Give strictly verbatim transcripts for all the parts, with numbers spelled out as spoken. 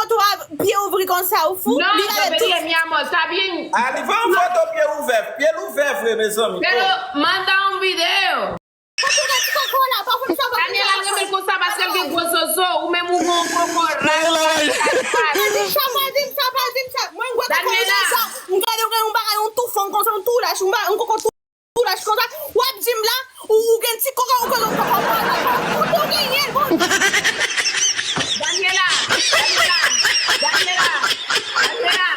Twa pye ouvri konsa, ou fou? Non, yo vle mi amor, está bien. Ah, li voye yon foto pye ouvè. Pye l ouvè vre, mezanmi. Pero manda un video. Kote w gen ti koko la? Pa fè m sa, pa fè m sa. Daniela renmen konsa paske l gen gwo zozo. Ou menm ou gen yon koko ras. Pa di m sa, pa di m sa, pa di m sa. Mwen, gwo koko, Daniela. M gade w gen yon bagay, yon tou fanm konsa, yon tou lach, yon ba-, yon koko tou lach konsa. W ap di m la, ou, ou gen ti koko, ou gen koko, ou genyen l, bon. Daniela, Daniela, Daniela, Daniela.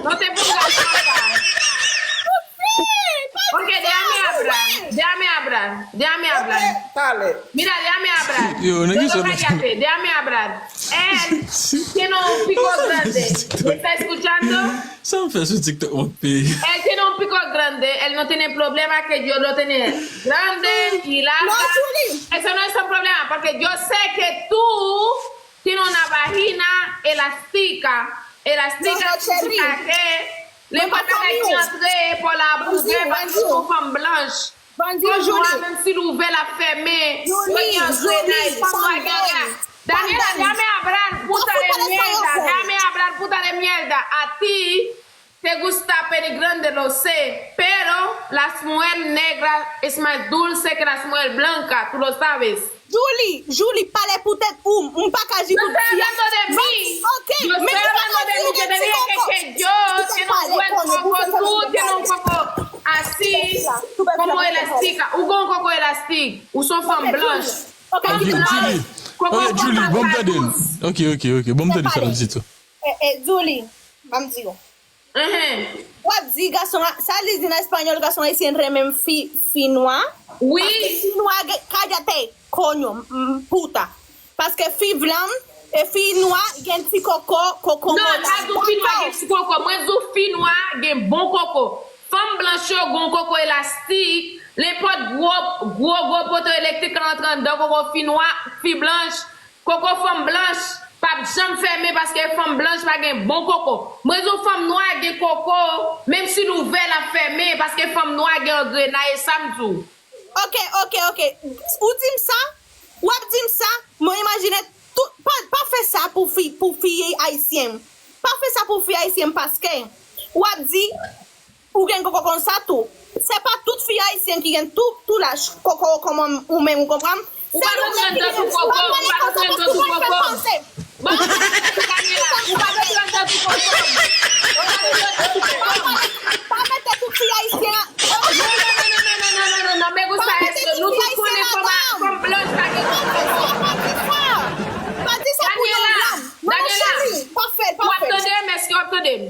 No te pongas loca. Ok, déjame hablar, déjame hablar, déjame hablar. Dale. Mira, déjame hablar. Yo, no, no, no, no. Déjame hablar. Él tiene un pico grande. ¿Me está escuchando? Sa m fè sou TikTok mwen peye. Él tiene un pico grande, él no tiene problema que yo lo tiene grande y larga. No, Julie. Eso no es un problema, porque yo sé que tú tienes una vagina elástica, elástica, no, no, chérie. Lo enpòtan ki antre pa la bouzè, paske ou fanm blanch. Fanm nwa, menm si l ouvè, l ap fèmen. Mwen gen angrenay, fanm nwa gen angrenay. Daniela, déjame hablar, puta de mierda. Déjame hablar, puta de mierda. A ti te gusta pene grande, lo sé. Pero las mujeres negras es más dulce que las mujeres blancas, tú lo sabes. Julie, Julie, pale pou tèt ou, m pa ka jije tout fi a. Yo estoy hablando de mí. Ok, yo estoy hablando de mí. Yo te dije que, que yo tiene un buen coco, tú tienes un coco así, como elástica. Ou gen yon koko elastik, ou se yon fanm blanch. Ok, Julie. Ok, Julie, ban m tande l. Ok, ok, ok, ban m tande sa l ap di tou. Eh, eh, Julie, ban m di w. Enhen. W ap di gason a, sa li di nan espanyòl, gason ayisyen renmen fi, fi nwa. Wi. Paske fi nwa gen, cállate, coño, m, puta. Paske fi blan e fi nwa gen ti koko, koko. Non, pa di w fi nwa gen ti koko. Mwen di w fi nwa gen bon koko. Fanm blanch yo gen yon koko elastik. Nenpòt gwo, gwo, gwo poto elektrik ka rantre anndan koko fi nwa, fi blanch. Koko fanm blanch p ap janm fèmen paske fanm blanch pa gen bon koko. Mwen di w fanm nwa gen koko, menm si l ouvè l ap fèmen paske fanm nwa gen angrenay, e sa m di w. Ok, ok, ok. Ou di m sa, w ap di m sa, mwen imajine tout, pa, pa fè sa pou fi, pou fi ayisyen. Pa fè sa pou fi ayisyen paske w ap di, ou gen koko konsa tou. Se pa tout fi ayisyen ki gen tou, tou lach koko kòman ou menm, ou konprann? Ou pa bezwen dan tou koko, ou pa bezwen dan tou koko. Bon, Daniela, ou pa bezwen dan tou koko. Ou pa bezwen dan tou koko. Pa mete tout fi ayisyen. Non, non, non, non, non, non, non, non, me gusta esto. Nou tout konnen fanm, fanm blanch pa gen koko. Pa di sa, pa di sa. Pa di sa pou yon blan. Non, cheri, pa fè l, pa fè l. W ap tande m, èske w ap tande m?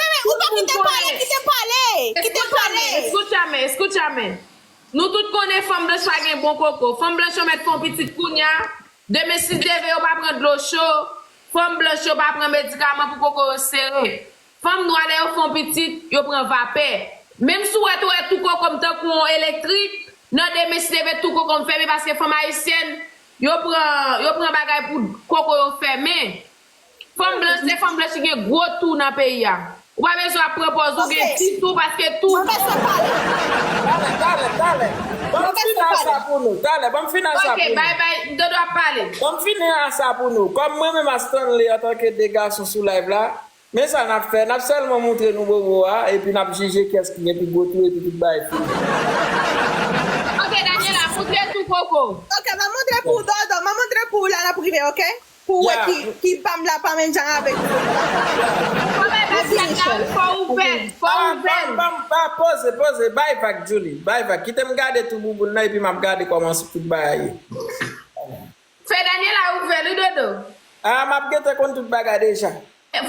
Bebe, ou pa kite m pale, kite m pale, kite m pale. Escúchame, escúchame, escúchame. Nou tout konnen fanm blanch pa gen bon koko. Fanm blanch yo mèt fè yon pitit kounya. Demen si Dye vle yo pa pran dlo cho. Fanm blanch yo pa pran medikaman pou koko yo sere. Fanm nwa lè yo fè yon pitit, yo pran vapè. Menm si w wè tou, wè tou koko m tankou yon elektrik, nan demen si Dye vle tou koko m fèmen paske fanm ayisyèn, yo pran, yo pran bagay pou koko yo fèmen. Fanm blanch, se fanm blanch ki gen gwo tou nan peyi a. Ou pa bezwen ap pran pòz ou gen ti tou, paske tou. Mwen bezwen pale. Talè, talè, talè. Ban m fini a sa pou nou. Talè, ban m fini a sa pou nou. Ok, bay, bay, Dodo ap pale. Ban m fini a sa pou nou. Kòm mwen menm ak Stanley antanke de gason sou live la, men sa n ap fè, n ap sèlman montre nou bobo a, epi n ap jije kiyès ki gen pi gwo tou, epi tout bagay fini. Ok, Daniela, montre tou koko. Ok, m ap montre pou Dodo, m ap montre pou ou la nan prive, ok? Pou w wè ki, ki pa m la pa menm jan avèk ou. Fò bay baskèt la, fò ouvè l, fò ouvè l. Ban m, ban m, ban m, poze, poze, bay vag, Julie, bay vag. Kite m gade tou bouboun nan, epi m ap gade kòman tout bagay ye. Fè Daniela ouvè l, wi, Dodo. Ah, m ap gentan konn tout bagay deja.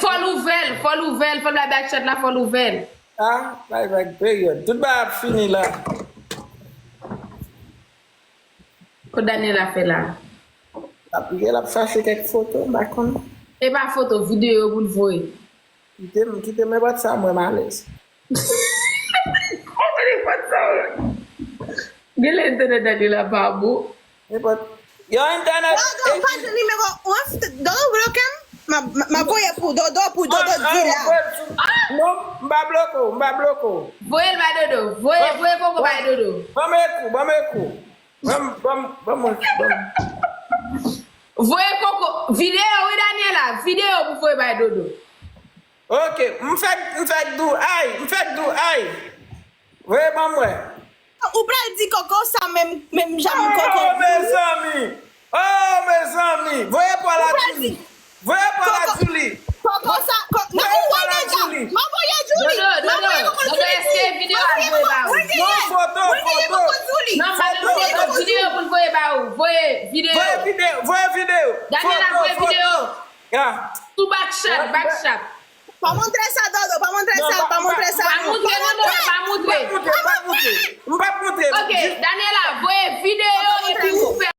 Fò l ouvè l, fò l ouvè l, fò l bay baskèt la, fò l ouvè l. Ah, bay vag, peryòd. Tout bagay ap fini la. Kot Daniela fè la? L ap, l ap chache kèk foto, m pa konn. E pa foto, videyo pou l voye. Kite m, kite m, nenpòt sa, mwen m alèz. Nenpòt sa, mwen. Genlè entènèt Daniela pa bon. Nenpòt. Yo, entènèt. Dodo, pa jwenn nimewo w, Dodo bloke m. M a, m a, m a voye pou Dodo, pou Dodo di la. Non, m pa bloke w, m pa bloke w. Voye l bay Dodo. Voye, voye koko bay Dodo. Ban m ekou, ban m ekou. Ban m, ban m, ban m, ban m. Voye koko. Videyo, wi, Daniela. Videyo pou voye bay Dodo. Ok, m fèk, m fèk dou, ay, m fèk dou, ay. Voye ban mwen. Ou pral di koko sa menm, menm jan m koko. Oh, mezanmi. Oh, mezanmi. Voye pa la Julie. Voye pa la Julie. Koko sa, ko- Voye pa la Julie. M ap voye Julie. Dodo, Dodo, Dodo, èske videyo a voye ba ou? Non, foto, foto. Non, pa de foto, videyo pou l voye ba ou. Voye videyo. Voye videyo, voye videyo. Daniela, voye videyo. Sou back chat, back chat. Pa montre sa, Dodo, pa montre sa, pa montre sa. Pa montre, non, non, pa montre. M p ap montre. M p ap montre. Ok, Daniela, voye videyo epi ou fè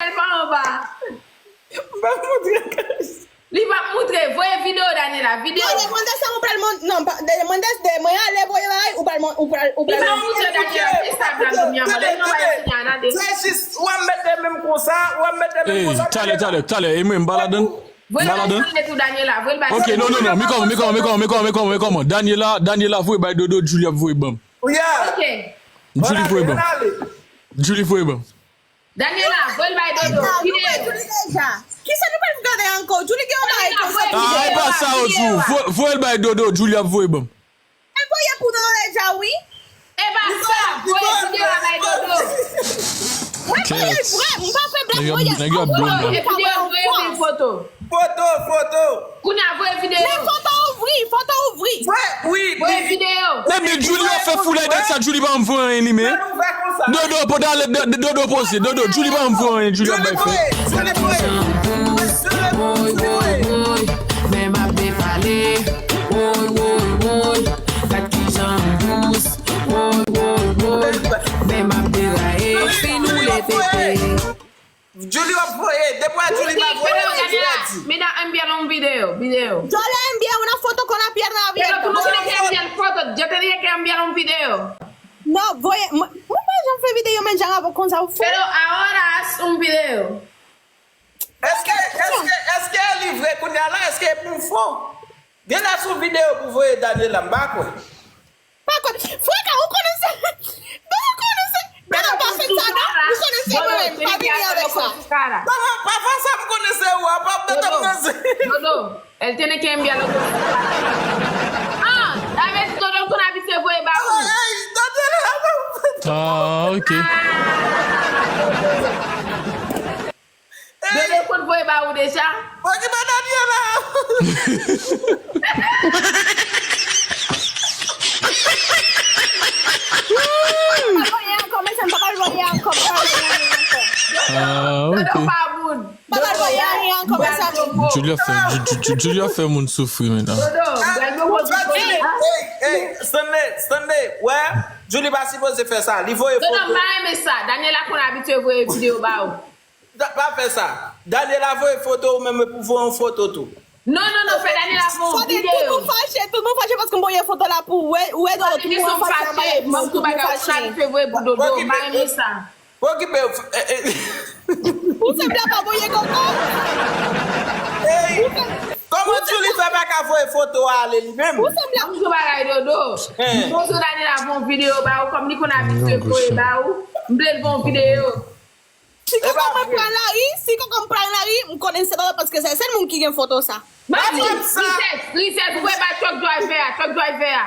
l pa anba. M p ap montre, guys. Li p ap montre, voye videyo, Daniela, videyo. Non, demande sa, ou pral mont-, non, pa, demande, de mwen ale voye bagay, ou pral mont-, ou pral, ou pral. Li p ap montre, Daniela, se sa, Daniela, lè nou bay sinyal, tande. Jis, w ap mete men m konsa, w ap mete men m konsa. Talè, talè, talè, e mwen, m pa ladan. Voye l bay Daniela tou, Daniela. Voye l bay Daniela. Ok, non, non, non. Men kòman, men kòman, men kòman, men kòman, men kòman, men kòman, men kòman. Daniela, Daniela voye bay Dodo, Julie ap voye ban m. Ok. Julie voye ban m. Julie voye ban m. Daniela, voye l bay Dodo. Videyo. Kisa nou pral gade ankò? Julie gen yon bagay konsa. Ah, e pa sa yo di w. Voye, voye l bay Dodo, Julie ap voye ban m. Mwen voye pou Dodo deja, wi. E pa sa, voye videyo a bay Dodo. Mwen voye l vre, m pa fè blag, voye. Nèg yo ap blow m la. Voye videyo, voye foto. Foto, foto. Kounye a, voye videyo. Men foto ouvri, foto ouvri. Wi, wi. Voye videyo. Epi Julie ap fè foulay dat sa, Julie pa janm voye anyen li menm. Dodo, pote ale, Dodo poze, Dodo, Julie pa janm voye anyen, Julie ap bay fè. Julie voye. Woy, woy, woy, men m ap depale. Woy, woy, woy, gad kijan m dous. Woy, woy, woy, men m ap deraye. Fin ou le tete. Julie ap voye, depi w wè Julie pa voye, se fredi. Mira, enviar un video, video. Yo le envié una foto con la pierna abierta. Pero tú no tienes que enviar fotos, yo te dije que enviar un video. No, voye, mwen, mwen pa janm fè videyo, men jan avè w konsa ou fè. Pero ahora haz un video. Èske, èske, èske li vre kounye a la? Èske e pou fo? Gen lè sou videyo pou voye Daniela, m pa kwè. Pa kwè. Freka, ou konnen se. Dodo konnen se. Dodo pa fè sa, non? Ou konnen se mwen menm. Pa vini avèk sa. Papa, papa, sa m konnen se ou a, papa, Dodo konnen se. Dodo, él tiene que enviarlo con su cara. Ah, a ver, Dodo konn abitye voye ba ou. Ay, Daniela. Ah, ok. Bebe konn voye ba ou deja? Okipe Daniela. Pa voye ankò, mezanmi, pa voye ankò, pa voye ankò. Ah, ok. Dodo pa moun. Pa voye ankò, mezanmi. Julie ap fè, Ju-, Ju-, Ju-, Julie ap fè moun soufri menm. Dodo, gade yo. Hey, hey, Stanley, Stanley, wè, Julie pa sipoze fè sa. Li voye foto. Dodo, m pa renmen sa. Daniela konn abitye voye videyo ba ou. Da-, pa fè sa. Daniela voye foto ou menm pou voye yon foto tou. Non, non, non, fè Daniela fè yon videyo. Tout moun fache, tout moun fache paske m voye foto la pou wè, wè Dodo, tout moun fache anba live mwen, tout moun fache. Fè voye pou Dodo, m pa renmen sa. Okipe w. Ou sanble pa voye koko. Kòman Julie fè pa ka voye foto a ale li menm? Ou sanble. Bonjou bagay Dodo. Bonjou Daniela, fè yon videyo ba ou, kòm li konn abitye voye ba ou. M vle l fè yon videyo. Si koko mwen pran lari, si koko m pran lari, m konnen se pa paske se sèl moun ki gen foto sa. Mwen di, Princess, Princess, ou voye ba truck driver a, truck driver a.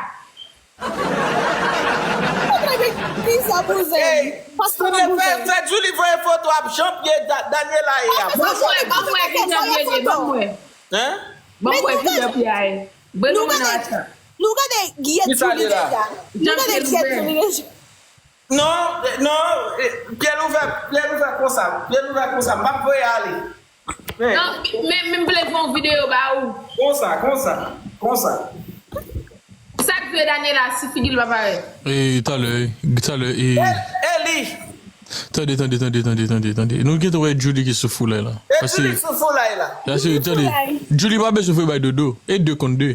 Fè, fè Julie voye foto ap jan pye Da-, Daniela ye a. Ban mwen, ban mwen, ki jan pye ye, ban mwen. Hein? Ban mwen, ki jan pye a ye. Ban mwen nan WhatsApp. Nou gade Giet Julie deja. Nou gade Giet Julie deja. Non, non, pye l ouvè, pye l ouvè konsa, pye l ouvè konsa, m ap voye ale. Non, men, men m vle fè yon videyo ba ou. Konsa, konsa, konsa. Sa k vre Daniela, si figi l pa parèt. E, talè, talè, e. E, e li. Tande, tande, tande, tande, tande, tande. Nou gentan wè Julie ki sou foulay la. E Julie sou foulay la. Tande. Julie pa bezwen voye bay Dodo. E de kont de.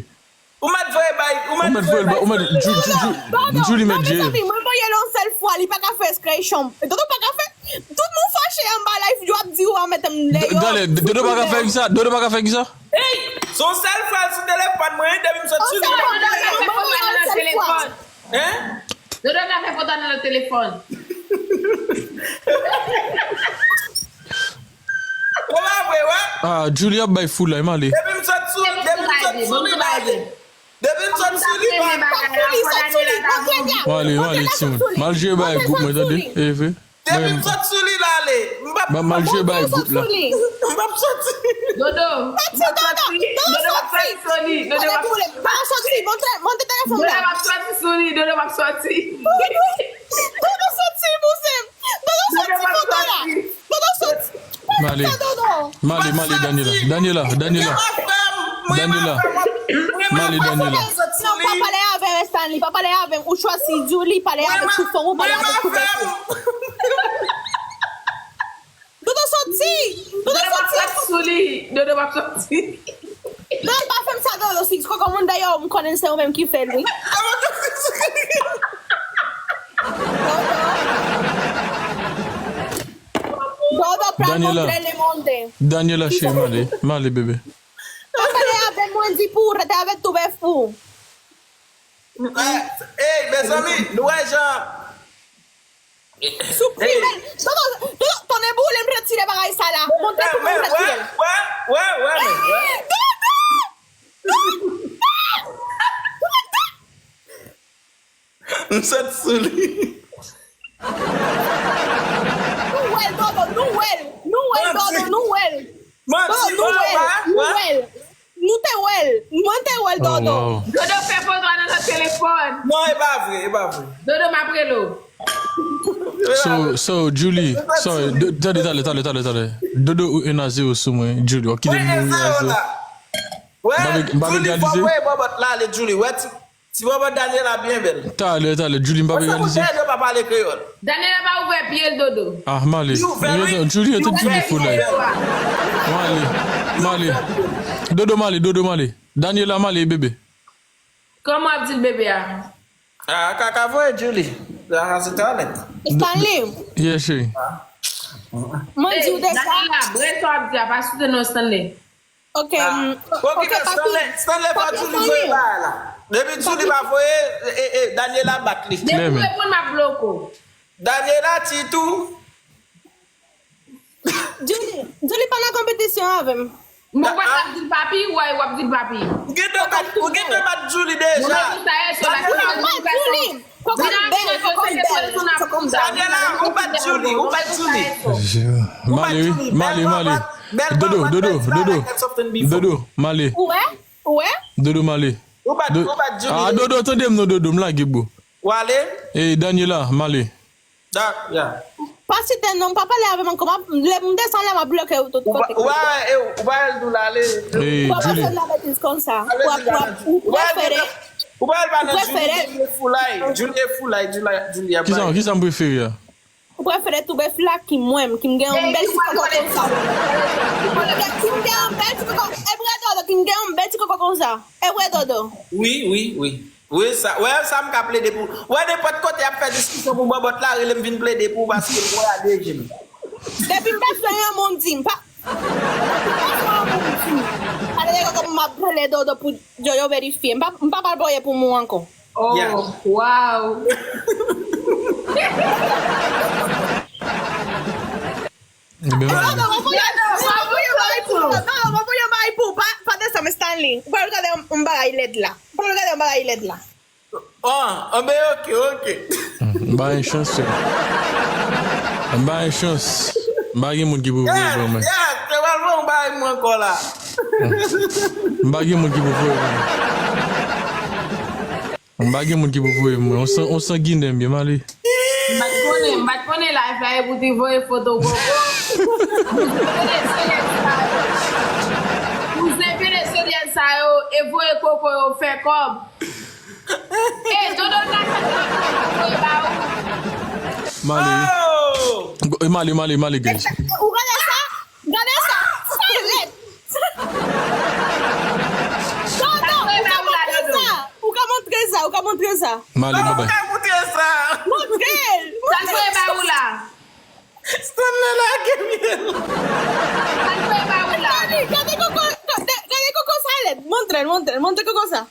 Ou mèt voye bay, ou mèt voye bay. Ou mèt, Ju-, Ju-, Ju-, Julie mèt jere. Mezanmi, mwen voye l yon sèl fwa, li pa ka fè screenshot. Dodo pa ka fè, tout moun fache anba live, yo ap di ou a mèt m deyò. Gade, Dodo pa ka fè kisa? Dodo pa ka fè kisa? Ey, se yon sèl fwa sou telefòn mwen, depi m sot sou li. Mwen voye l yon sèl fwa. Hein? Dodo ka fè foto nan telefòn. Bon, pa vre, wè. Ah, Julie ap bay foulay, m ale. Depi m sot sou, depi m sot sou li, m ale. Depi m sot sou li, m ale. Sot sou li, sot sou li. Bon, trè byen. Male, male, timoun. Mal jwe bay gwoup mwen, tande. E vre. Depi m sot sou li, l ale. M p ap, m p ap soti. Dodo, m p ap soti. Dodo, m p ap soti sou li. Dodo, m ap soti. Montre, montre telefòn la. Dodo, m ap soti sou li. Dodo, m ap soti. Dodo soti, bouzen. Dodo soti foto la. Dodo soti. Male. Male, male, Daniela. Daniela, Daniela. Daniela. Male, Daniela. Non, pa pale avè m, Stanley. Pa pale avè m. Ou chwazi Julie, pale avè m sou fon, ou pale avè m sou fèy. Dodo soti. Dodo soti. Dodo pa soti. Dodo pa fè m sa, Dodo. Si kòkò moun dèyè w, m konnen se ou menm ki fè l, wi. Dodo pral montre le monde. Daniela, cheri, male, male, bebe. Pa pale avè mwen, di pou ou rete avèk tou bèf pou. Ey, mezanmi, nou wè jan. Souple. Dodo, Dodo, tonnè boule, m retire bagay sa la. Montre pou mwen, m retire. Wè, wè, wè, wè. Dodo! M sot sou li. Nou wè l, Dodo, nou wè l. Nou wè l, Dodo, nou wè l. Dodo, nou wè l, nou wè l. Nou te wè l. Mwen te wè l, Dodo. Dodo fè foto a nan lòt telefòn. Non, e pa vre, e pa vre. Dodo, m ap rele w. So, so, Julie, sorry, tande, talè, talè, talè, talè. Dodo ou un à zéro sou mwen, Julie, w ap kite m mouri a zéro. M pa vle, m pa vle egalize. Julie, fò w voye bòbòt la ale, Julie. Wè ti, ti bòbòt Daniela byen bèl. Talè, talè, Julie, m pa vle egalize. Daniela pa ouvè pye l, Dodo. Ah, male. Julie, yo te fini foulay. Male, male. Dodo male, Dodo male. Daniela male, bebe. Kòman w ap di l bebe a? Ah, kaka voye Julie. Sa se talent. Stanley. Yes, cheri. Mwen di w deja. Daniela, brèd sa w ap di a, pa site non Stanley. Ok, mm, ok, Stanley, Stanley pa Julie voye bagay la. Depi Julie pa voye, e, e, Daniela bat li. Depi w reponn, m ap bloke w. Daniela, Titou. Julie, Julie pa nan konpetisyon avè m. Mwen pa t ap di l papi, w ap di l papi. Ou gen dwa bat, ou gen dwa bat Julie deja. Mwen menm sa e sou la. Ou pa bat Julie. Kòkòt bèl, kòkòt bèl. Daniela, ou bat Julie, ou bat Julie. Male, wi, male, male. Dodo, Dodo, Dodo. Dodo, male. Ou wè? Ou wè? Dodo, male. Ou bat, ou bat Julie. Ah, Dodo, tande m non, Dodo, m lage, bro. W ale? E, Daniela, male. Da, ya. Pa site non, pa pale avè m ankò. M ap, lè m desann la, m ap bloke w tout kote. Ou pa, ou pa, e, ou pa al dou la, ale. Ou pa bezwen nan betiz konsa. Ou ap, ou ap, ou prefere. Ou pa al ba nan Julie, Julie foulay. Julie foulay, Julie, Julie ap. Kisa, kisa m prefere a? Ou prefere tou bèf la ki mwen, ki m gen yon bèl ti kòkò konsa. Ki m gen yon bèl ti kòkò, e vre Dodo, ki m gen yon bèl ti kòkò konsa. E vre Dodo. Wi, wi, wi. Wi, sa, wè, sa m ka plede pou. Wè, nenpòt kote y ap fè diskisyon pou bòbòt la, rele m vin plede pou ou paske m wè a de je m. Depi m bezwen yon moun di m, pa. Depi m bezwen yon moun di m. Pale de kòkò m ap rele Dodo pou Jojo verifye. M pa, m pa pral voye pou mwen ankò. Oh, wow. Ebyen, non, non, mwen voye, mwen voye bagay pou, non, mwen voye bagay pou, pa, pa desann, men Stanley. Ou pral gade yon, yon bagay lèd la. Ou pral gade yon bagay lèd la. Ah, anben, ok, ok. M ba yon chans, chè. M ba yon chans. M pa gen moun ki pou voye ban mwen. Yeah, se pral bon, m ba yon mwen ankò la. M pa gen moun ki pou voye ban mwen. M pa gen moun ki pou voye mwen. On san, on sanginè m ye, m ale. M pa t konnen, m pa t konnen live la e pou te voye foto koko. Kouzen Venezyèn sa yo, kouzen Venezyèn sa yo, e voye koko yo fè kòb. E, Dodo ka fè kòb voye ba ou. M ale. Oh! M ale, m ale, m ale, guys. Ou gade sa? Gade sa. Sa rèd. Dodo, ou ka montre sa. Ou ka montre sa. Ou ka montre sa. M ale, bye bye. Ou ka montre sa. Montre l. Sa l voye ba ou la. Stanley lage m ye. Sa l voye ba ou la. Gade, gade koko, gade, gade koko sa lèd. Montre l, montre l, montre koko sa.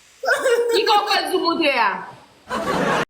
Ki koko l di w montre a?